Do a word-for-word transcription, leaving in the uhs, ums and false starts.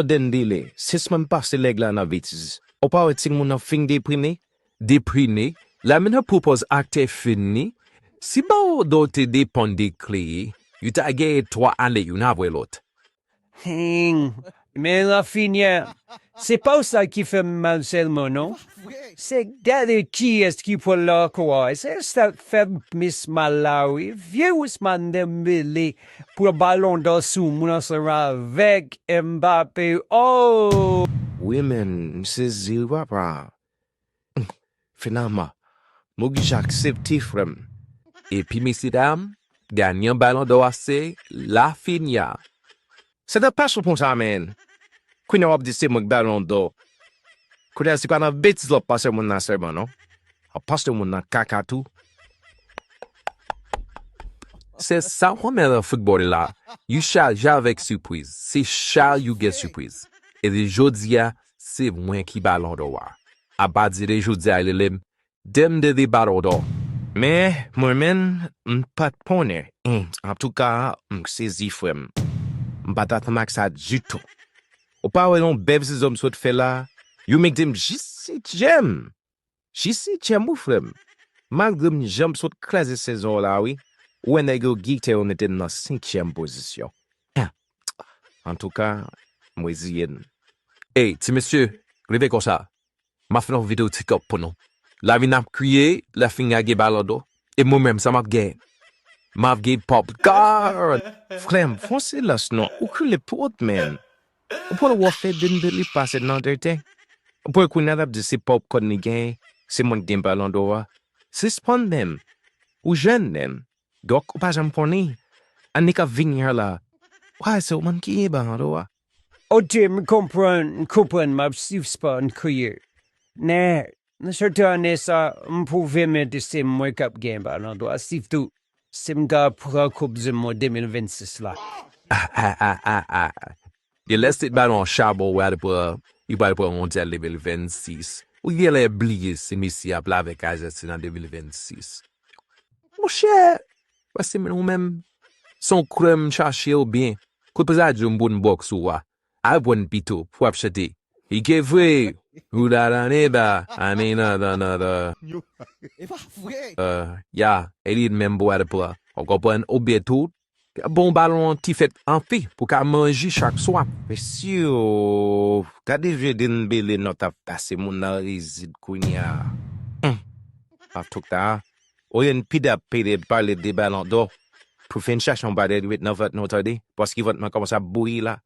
Dembélé, sispann pase nèg la nan betiz. Ou pa wè timoun nan fin deprime? Deprime? Lamine pwopoz aktè fin ni. Si Ballon d'Or te depann de Kle, yo ta genyen twa ane youn apre lòt. Heng, men Raphinha, se pa w sa ki fè m mal sèlman, non. Se gade kiyès ki pral lakò a. Se sa k fè m plis mal la, wi. Vye Ousmane Dembélé pran Ballon d'Or sou moun ansanm avèk Mbappé. Oh! Wi, men, m sezi, wi, papa. Finalman, m oblije aksepte, frè m. Epi, mesyedam, ganyan Ballon d'Or a se Raphinha. Se te pa sou pon sa, men. Kounye a w ap di se mwen k Ballon d'Or. Kounye a se pa nan betiz w ap pase moun nan sèlman, non. W ap pase moun nan kaka tou. Se sa w renmen nan foutbòl la. Yo chaje avèk sipriz. Se chak jou gen sipriz. E de jodi a, se mwen ki Ballon d'Or a. Apati de jodi a, rele m Dembélé Ballon d'Or. Men, mwen menm, m pa t konnen. Hmm, antouka, m sezi, frè m. M pa t atann ak sa ditou. Ou pa wè yon bèl sezon m sot fè la? Yo mete m jis sityèm. Jis sityèm, wi, frè m. Malgre m janm sot kraze sezon an la, wi. Ou wè nèg yo gite yo mete m nan senkyèm pozisyon. Antouka, m reziye m. Ey, ti mesye, leve konsa. M ap fè yon videyo TikTok pou nou. Lamine ap kriye, Raphinha gen Ballon d'Or. E mwen menm, sa m ap gen? M ap gen popcorn! Frè m, fè yon silans non, ou kriye twòp, men. Ou pral wè fè Dembélé pase nan tenten. Ou pral kounye a l ap di se popcorn li genyen, se mwen k gen Ballon d'Or a. Sispann menm. Ou jèn menm. Donk, ou pa janm konnen. Ane k ap vini an la, w a se ou menm ki gen Ballon d'Or a. Ok, m konprann, m konprann, m ap sispann kriye. Men, nan sèten ane sa, m pwouve m di se mwen k ap gen Ballon d'Or a, sitou si m ka pran Koup di Mond de mil vennsis la. Gen lè se balon chabon w pral pran, li pral pran mondyal de mil vennsis. Ou gen lè bliye si Messi ap la avèk Ajantin an de mil vennsis. Monchè, paske ou menm, se yon krèm chache oubyen kote pou sa di yon bon bòks ou a. Al pran pito pou ap chante. Li ke vre, ou la la ne ba, a mi nan nan nan nan. E pa vre. Ya, e li menm pou al pran. Ou konprann? Oubyen tou, bon balon an ti fèt anpe pou ka manje chak swa. Mesye, gade je Dembélé nan t ap pase moun nan rezid kounye a. Humm. Antouka, oyen pida pede pale de Ballon d'Or pou fin chache yon bagay ret nan vant nou tande, paske vant mwen kòmanse ap bouyi la.